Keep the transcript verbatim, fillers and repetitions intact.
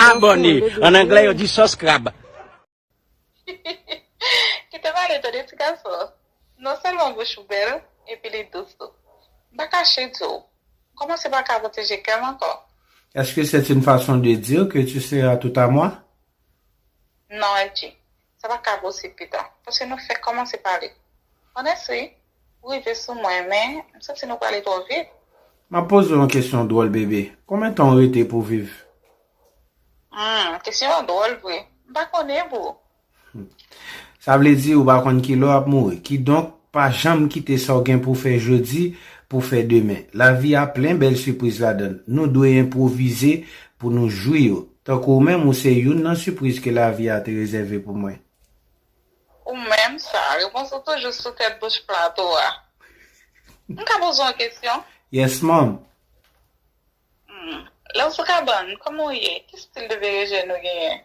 Abòne. An anglè, yo di subscribe. Kite pale, tande ti gason. Non sèlman bouch ou bèl, epi li dous tou. M pa kache di w, m kòmanse pa ka pwoteje kè m ankò. Est-ce que c'est une façon de dire que tu seras tout à moi? Non, L G. Sa pa ka posib pita, paske nou fèk kòmanse pale. Honestly, ou rive sou mwen, men m santi nou prale twò vit. M ap poze w yon kesyon dwòl, bebe. Konbyen tan w rete pou w viv? Hmm, kesyon an dwòl vre. M pa konnen, bro. Sa vle di ou pa konn kilè w ap mouri. Kidonk, pa janm kite sa w gen pou w fè jodi pou w fè demen. Lavi a plen bèl sipriz ladan l. Nou dwe enpwovize pou nou jwi yo. Tankou ou menm, ou se youn nan sipriz ke lavi a te rezève pou mwen. Ou menm sa, repons ou toujou sou tèt bouch plato a. M ka poze w yon kesyon? Yes, mom. Hmm. Lè w sou kabann, kòman w ye? Ki stil de berejèn ou genyen?